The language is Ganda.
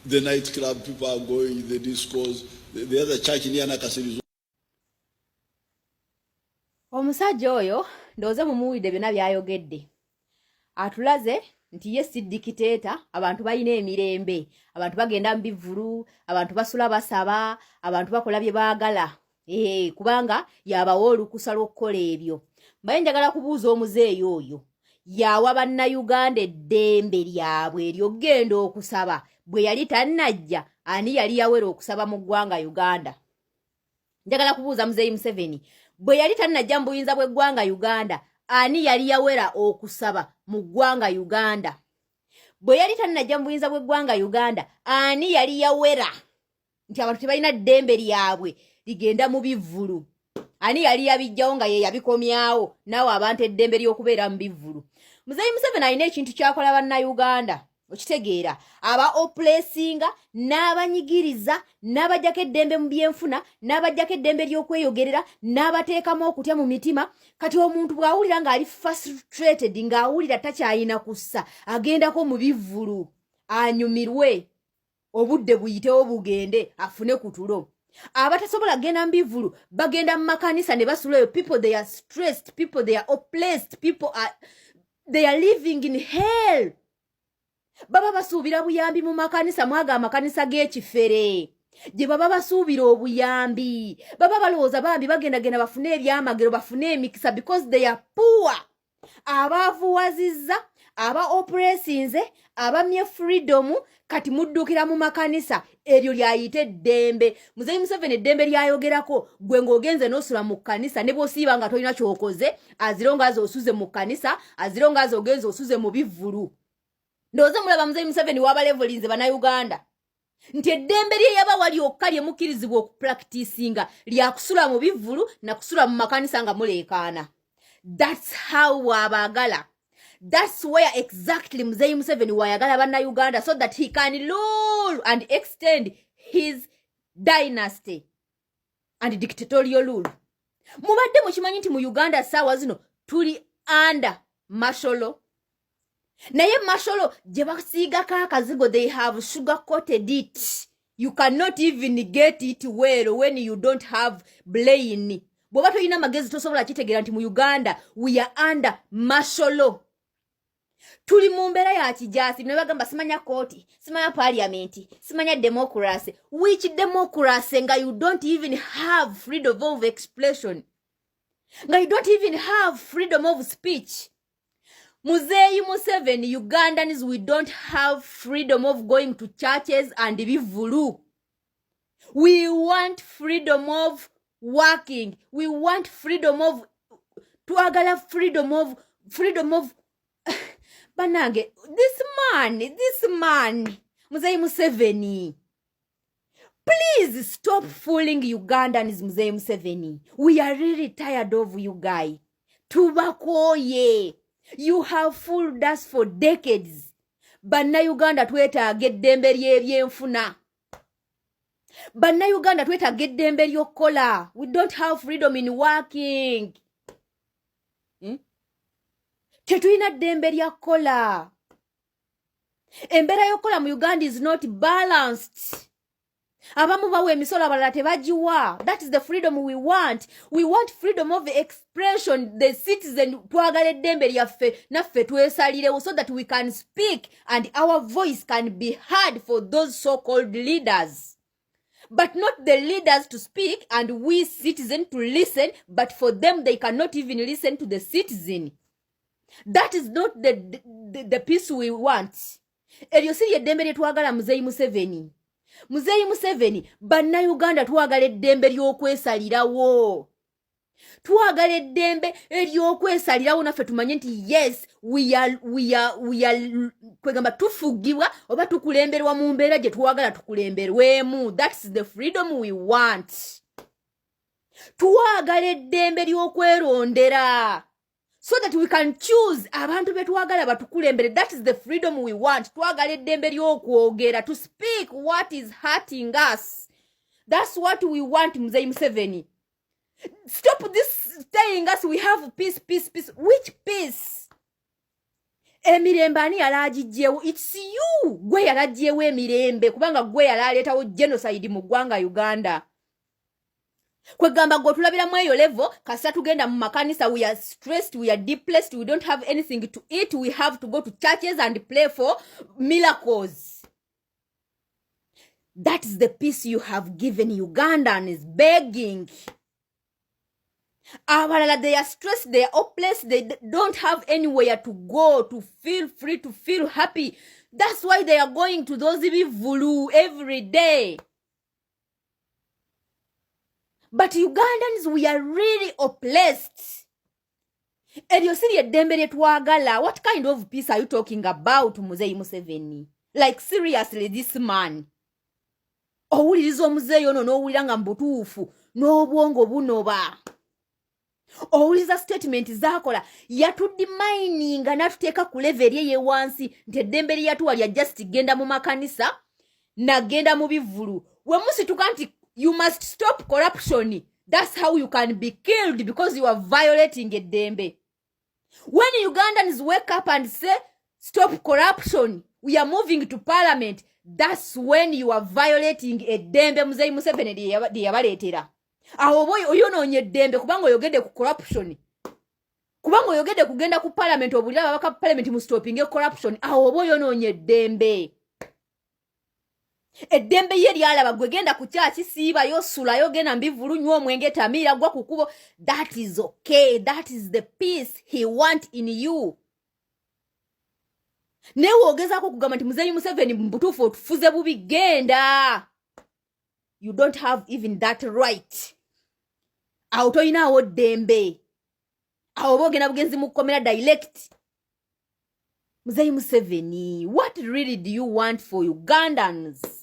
The nightclub people are going, the discos, the other church near Nakasiri. Omusajja oyo ndowooza mumuwulidde byonna by'ayogedde. Atulaze nti ye si dictator. Abantu balina emirembe, abantu bagenda mu bivvulu, abantu basula basaba, abantu bakola bye baagala, kubanga yabawa olukusa lw'okukola ebyo. Mbaye njagala kubuuza omuzeeyi oyo, yawa Bannayuganda eddembe lyabwe eryokugenda okusaba? Bwe yali tannajja, ani yali yawera okusaba mu ggwanga Uganda? Njagala kubuuza muzeeyi Museveni, bwe yali tannajja mu buyinza bw'eggwanga Uganda, ani yali yawera okusaba mu ggwanga Uganda? Bwe yali tannajja mu buyinza bw'eggwanga Uganda, ani yali yawera nti abantu tebalina ddembe lyabwe ligenda mu bivvulu? Ani yali yabijjawo nga ye yabikomyawo naawe abantu eddembe ly'okubeera mu bivvulu? Muzeeyi Museveni alina ekintu kyakola Bannayuganda, okitegeera? Aba oppressinga n'abanyigiriza, n'abajjako eddembe mu byenfuna, n'abajjako eddembe ly'okweyogerera, n'abateekamu okutya mu mitima. Kati omuntu bw'awulira ng'ali frustrated, ng'awulira takyayina kussa, agendako mu bivvulu anyumirwe, obudde buyitewo bugende, afune ku tulo. Abatasobola genda mu bivvulu bagenda mu makanisa ne basulayo. People, they are stressed. People, they are oppressed. People are they are living in hell. Baba basuubira buyambi mu makanisa, mwaga amakanisa g'ekifere gye baba basuubira obuyambi. Baba balowooza bambi bagendagenda bafune ebyamagero, bafune emikisa, because they are poor. Abaavuwazizza, aba oppressinze, abamye freedom, kati muddukira mu makanisa. Eryo lyayita eddembe? Muzeyi Museveni eddembe lyayogerako, gwe ng'ogenze n'osula mu kkanisa, ne bw'osiiba nga tolina kyokoze, aziro ngaazi osuze mu kkanisa, aziro ngaazi ogenze osuze mu bivvulu. Ndowooza mulaba muzeyi Museveni wabalevulinze Bannayuganda nti eddembe lye yabawa lyokka lye mukkirizibwa okupracticinga lyakusula mu bivvulu nakusula mu makanisa nga muleekaana. That's how wabaagala. That's where exactly muzeyi Museveni wayagala Bannayuganda, so that he can rule and extend his dynasty and dictatorial rule. Mubadde mukimanyi nti mu Uganda saawa zino tuli under martial law? Naye martial law gye basiigako akazigo, they have sugar coated it. You cannot even get it well when you don't have brain. Bw'oba tolina magezi, tosobola kitegeera nti mu Uganda we are under martial law. Tuli mu mbeera ya kijaasi. Ne bagamba simanya kooti, simanya parliament, simanya democracy. Which democracy, nga you don't even have freedom of expression, nga you don't even have freedom of speech? Muzeeyi Museveni, Ugandans, we don't have freedom of going to churches and bivulu. We want freedom of working. We want freedom of, twagala freedom of. Banange, this man Muzeeyi Museveni, please stop fooling Ugandans. Muzeeyi Museveni, we are really tired of you guy. Tubakooye. You have fooled us for decades. Bannayuganda twetaaga eddembe ly'ebyenfuna. Bannayuganda twetaaga eddembe ly'okkola. We don't have freedom in working, Tetulina ddembe lya kkola. Embeera y'okkola mu Uganda is not balanced. Abamu bawa emisolo, abalala tebagiwa. That is the freedom we want. We want freedom of expression, the citizen. Twagala eddembe lyaffe naffe twesalirewo, so that we can speak and our voice can be heard for those so called leaders, but not the leaders to speak and we citizen to listen, but for them, they cannot even listen to the citizen. That is not the peace we want. Eryo si lyeddembe lye twagala, muzeeyi Museveni. Muzeeyi Museveni, Bannayuganda twagala eddembe ly'okwesalirawo. Twagala eddembe ery'okwesalirawo naffe tumanye nti yes, we are kwegamba tufugibwa oba tukulemberwa mu mbeera gye twagala tukulemberwemu. That's the freedom we want. Twagala eddembe ly'okwerondera, so that we can choose abantu be twagala batukulembere. That is the freedom we want. Twagala eddembe ly'okwogera, to speak what is hurting us. That's what we want. Muzeyi Museveni, stop this telling us we have peace, peace, peace. Which peace? Emirembe ani yali agijjeewo? It's you. Gwe yalagyewo emirembe, kubanga gwe yali aleetawo genocide mu ggwanga Uganda. Kwegamba gwe otulabiramu eyo level. Kasita tugenda mu makanisa, we are stressed, we are depressed, we don't have anything to eat, we have to go to churches and pray for miracles. That is the peace you have given Ugandans, begging. Abalala, they are stressed, they are hopeless, they don't have anywhere to go to feel free, to feel happy. That's why they are going to those bivulu every day. But Ugandans, we are really oppressed. Eryo si lyeddembe lye twagala. What kind of peace are you talking about, Muzeyi Museveni? Like, seriously, this man, owuliriza omuzeeyi ono n'owulira nga mu butuufu n'obwongo bunoba. Owuliriza statement zakola, yatudemininga n'atuteeka ku level eri eyewansi, nti eddembe lye yatuwa lya just genda mu makanisa nagenda mu bivulu. We musituka nti you must stop corruption, that's how you can be killed, because you are violating eddembe. When Ugandans wake up and say, "Stop corruption, we are moving to parliament," that's when you are violating eddembe Muzeyi Museveni lye yabaleetera. Awo oba oyonoonya eddembe, kubanga oyogedde ku corruption, kubanga oyogedde kugenda ku parliament obulira ababaka parliament mu stopping corruption. Awo oba oyonoonya eddembe. Eddembe ye lyalaba gwe genda ku kyaki, siibayo, sulayo, genda mbivulu, nywa omwenge, tamiira, gwa ku kkubo. That is okay. That is the peace he want in you. Naye woogezaako okugamba nti Muzeeyi Museveni mubutuufu otufuze bubi, genda, you don't have even that right. Awo toyinaawo ddembe. Awo oba ogenda bugenzi mu kkomera direct. Muzeeyi Museveni, what really do you want for Ugandans?